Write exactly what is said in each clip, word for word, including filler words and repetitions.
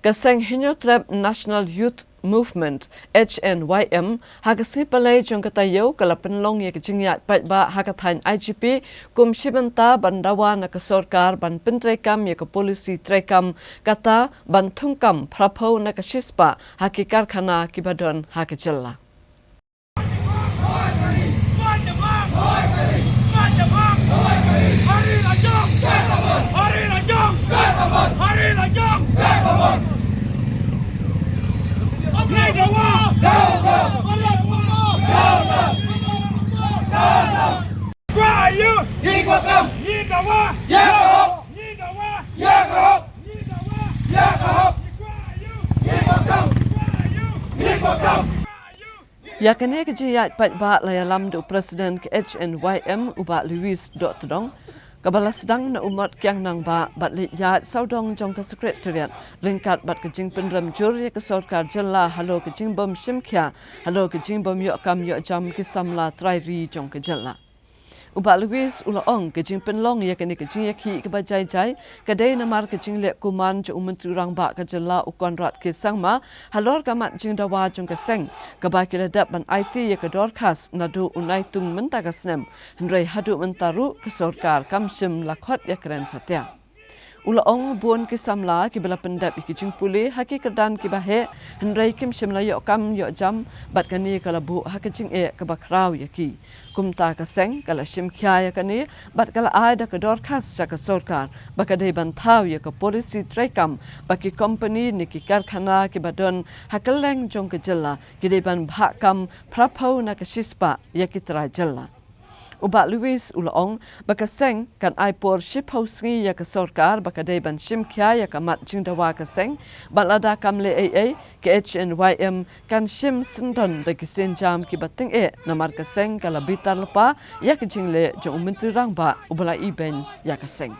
Ka seng Hynñiewtrep National Youth Movement, H N Y M, ha ka sngi Palei jong ka taïew ka la pynlong ïa ka jingïaid paidbah ha ka thaiñ I G P kum shi bynta ban dawa na ka sorkar ban pyntreikam ïa ka polisi treikam kata ban thungkam phraphew na ka shispah ha ki karkhana kiba don ha ka jylla. Ïa kane ka jingïaid paidbah la ïalam da u President ka H N Y M u Bah Lewis Dohtdong, kaba la sdang na u Mot Kiang Nangbah bad leit ïaid sawdong jong ka Secretariat ryngkat bad ka jingpynrem jur ïa ka sorkar jylla halor ka jingbym shim khia halor ka jingbym ïoh kam ïoh jam ki samla trai ri jong ka jylla. U Bah Lewis u la ong ka jingpynlong ïa kane ka jingïakhih kaba jai jai ka dei namar ka jingleh kuman jong u Myntri Rangbah ka jylla u Conrad K Sangma halor ka mat jingdawa jong ka seng kaba ki la dep ban aiti ïa ka dorkhas naduh u Naitung mynta ka snem, hynrei haduh mynta ruh ka sorkar kam shym la khot ïakren satia. U la ong bun ki samla kiba la pyndep ïa ki jingpule ha ki kyrdan kiba heh, hynrei kim shym la ïoh kam ïoh jam bad kane ka la buh ha ka jingeh kaba khraw ïa ki. Kumta ka seng ka la shim khia ïa kane bad ka la ai da ka dorkhas sha ka sorkar ba ka dei ban thaw ïa ka polisi treikam ba ki kompani ne ki karkhana kiba don ha kylleng jong ka jylla ki dei ban bhah kam phraphew na ka shispah ïa ki trai jylla. U Bah Lewis u la ong ba ka seng kan ai por shiphew sngi ïa ka sorkar ba ka dei ban shim khia ïa ka mat jingdawa ka seng bad lada kam leh ei ei ka H N Y M kan shim syndon da ki sienjam kiba tyngeh namar ka seng ka la bitar lypa ïa ka jingleh jong u Myntri Rangbah uba la ibeiñ ïa ka seng.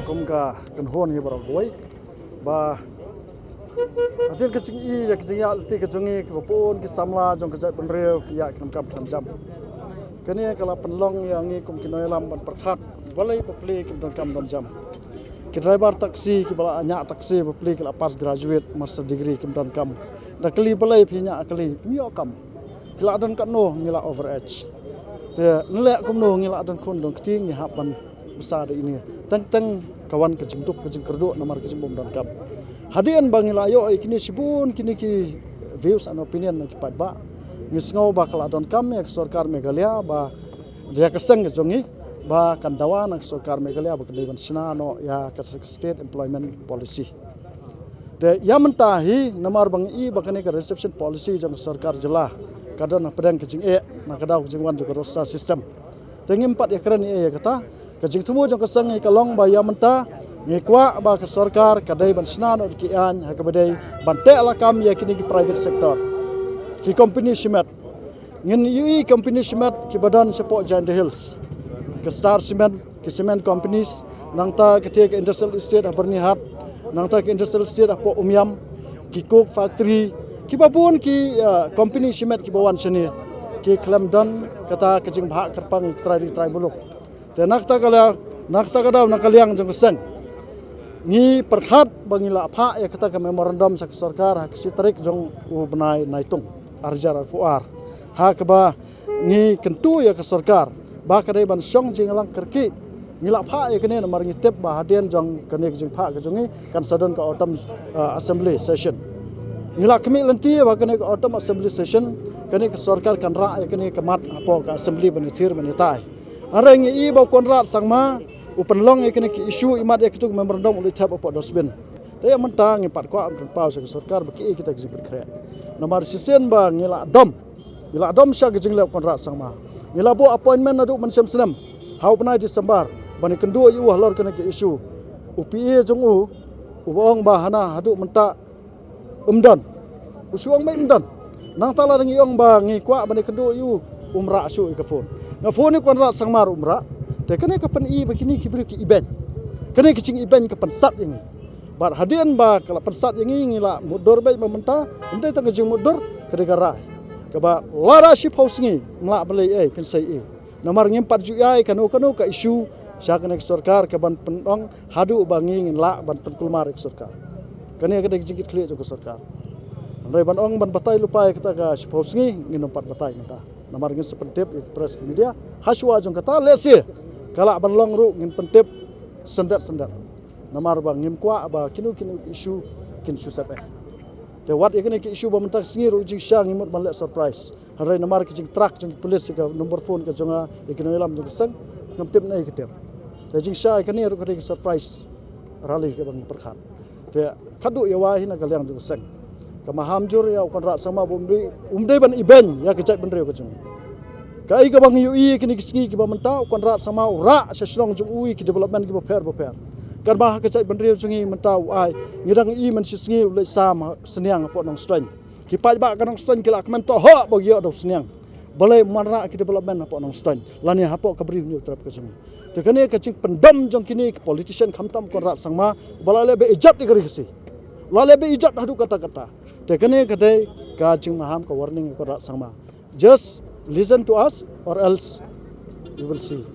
Kum ka kynhun hi baroh kawei ba hadien ka jingïa ka jingïaid lynti ka jong ngi kiba bun ki samla jong ka jaitbynriew ki ïaid ki donkam ki jam. Kane ka la pynlong ïa ngi kum ki nongïalam ban pyrkhat balei ba plie ki donkam don jam. Ki driver taxi kiba la ñiah taxi ba plie ki la pass graduate master degree kim donkam. Da kylli balei phi ñiah kylli, ym ïoh kam. Ki la don katno ngi la overage. Te nleh kumno ngi la don khun don kti ngi hap ban bsa da ine. Teng teng ka wan ka jingduk ka jingkyrduh namar ka jingbym donkam. Hadien ba ngi la ïoh ïa kine shibun kine ki views and opinion na ki paidbah, ngi sngew ba ka la donkam ïa ka sorkar Meghalaya ba ïa ka seng ka jong ngi ba kan dawa na ka sorkar Meghalaya ba ka dei ban shna noh ïa ka State Employment Policy. Te ïa mynta hi namar ba ngi i ba kane ka reservation policy jong ka sorkar jylla ka don hapdeng ka jingeh na ka daw ka jingwan jong ka roster system. Te ngim pat ïakren ïa kata. Ka jingthmu jong ka seng hi ka long ba ïa mynta ngi kwah ba ka sorkar ka dei ban shna noh ki aiñ ha kaba dei ban teh lakam ïa kine ki private sector, ki company shimet. Ngin ïohi company shimet kiba don shapoh Jaintia Hills, ka Star Cement, ki cement companies, nangta kata ka industrial estate ha Byrnihat, nangta ka industrial estate hapoh Umiam, ki coke factory, kiba bun ki, ah, company shimet kiba wan shane, ki khlem don kata ka jingbha kyrpang ïa ki trai ri trai muluk. Te na kata ka liang, na kata ka daw na ka liang jong ka seng, ngi pyrkhat ba ngi la phah ïa kata ka memorandum sha ka sorkar ha ka shi tarik jong u bnai Naitung, ar hajar arphew ar. Ha kaba ngi kyntu ïa ka sorkar ba ka dei ban shong jingïalang kyrkieh. Ngi la phah ïa kane namar ngi tip ba hadien jong kane ka jingphah ka jong ngi kan sa don ka autumn, ah, assembly session. Ngi la khmih lynti ba kane ka autumn assembly session kane ka sorkar kan rah ïa kane ka mat hapoh ka assembly ban ïathir ban ïatai. Hynrei ngi i ba u Conrad Sangma u pynlong ïa kane ka issue, imat ïa kitu ki memorandum u la thep hapoh dustbin. Te ïa mynta ngi pat kwah ban pynpaw sha ka sorkar ba kiei kita ki jingpynkhreh. Namar shisien ba ngi la dom, ngi la dom sha ka jingleh u Conrad Sangma. Ngi la buh appointment naduh mynshem snem ha u bnai December ban ïakynduh ïa u halor kane ka issue. U P A jong u Uba ong ba hana haduh mynta um don. U shu ong ba um don. Nangta lada ngi ong ba ngi kwah ban ïakynduh ïa u, um rah shuh ïa ka phone. Nga phone ïa u Conrad Sangma ruh um rah. Te kane ka pyni ba kine ki briew ki ibeiñ. Kane ka jingibeiñ ka pynsat ïa ngi. Bad hadien ba ka la pynsat ïa ngi, ngi la mutdur beit ba mynta, ym dei tang ka jingmutdur, ka dei ka rai. Kaba lada shiphew sngi ym lah ban leh ei, phin sei ei. Namar ngim pat ju ïai kano kano ka issue sha kane ka sorkar kaban pynong haduh ba ngi ngin lah ban pynkulmar ïa ka sorkar. Kane ka dei ka jingkitkhlieh jong ka sorkar. Hynrei ban ong ban batai lypa ïa kata ka shiphew sngi, ngin ym pat batai mynta. Namar ngin sa pyntip ïa ka press media ha shuwa jong kata, lehse ka lah ban long ruh ngin pyntip syndet syndet. Namar ba ngim kwah ba kino kino ki issue kin shu sep eh. Te wat ïa kane ki issue ba mynta ka sngi ruh jingshisha ngi mut ban leh surprise. Hynrei namar ki jingtrack jong ki pulit ïa ka number phone ka jong nga, ïa ki nongïalam jong ka seng, ngam tip na ei ki tip. Te jingshisha ïa kane ruh ka dei ka surprise rally kaba ngi pyrkhat. Te khadduh ïa wai hi na ka liang jong ka seng, ka maham jur ïa u Conrad Sangma ba um dei, um dei ban ibeiñ ïa ka jaitbynriew ka jong ngi. Kaei kaba ngi ïohi kine ki sngi kiba mynta, u Conrad Sangma u rah sha shnong jong u ïa ki development kiba pher ba pher. Katba ha ka jaitbynriew jong ngi mynta u ai, ngi dang ïohi mynshisngi u leit sam ha Sniang hapoh Nongstoiñ. Ki paidbah ka Nongstoiñ ki la kmen tohok ba ki ïoh da u Sniang. Balei um wanrah ki development hapoh Nongstoiñ lane hapoh ka Bri u Hynñiewtrep ka jong ngi. Te kane ka jingpyndem jong kine ki politician khamtam u Conrad Sangma, ba la leh beiijot ïa ka ri Khasi. La leh beiijot haduh katta katta. Te kane ka dei ka jingmaham, ka warning ïa u Conrad Sangma. Just listen to us or else you will see.